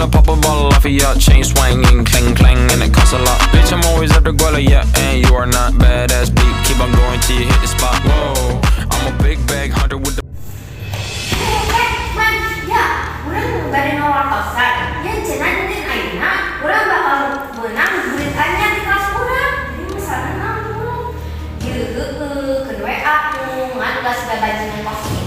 and pop a bottle off of ya. Chain swinging, clang clang, and it costs a lot. Bitch, I'm always after guala, yeah, and you are not badass beat. Keep on going till you hit the spot. Whoa, I'm a big bag hunter with the Eh, Man, ya, urang bade ngawartosan. Ya, cenah dinten ayeuna urang bakal meunang murid anyar di kelas urang. Jadi misalnya naon? Ieu heueuh, keun we atuh, ngan ulah siga bajingan kos.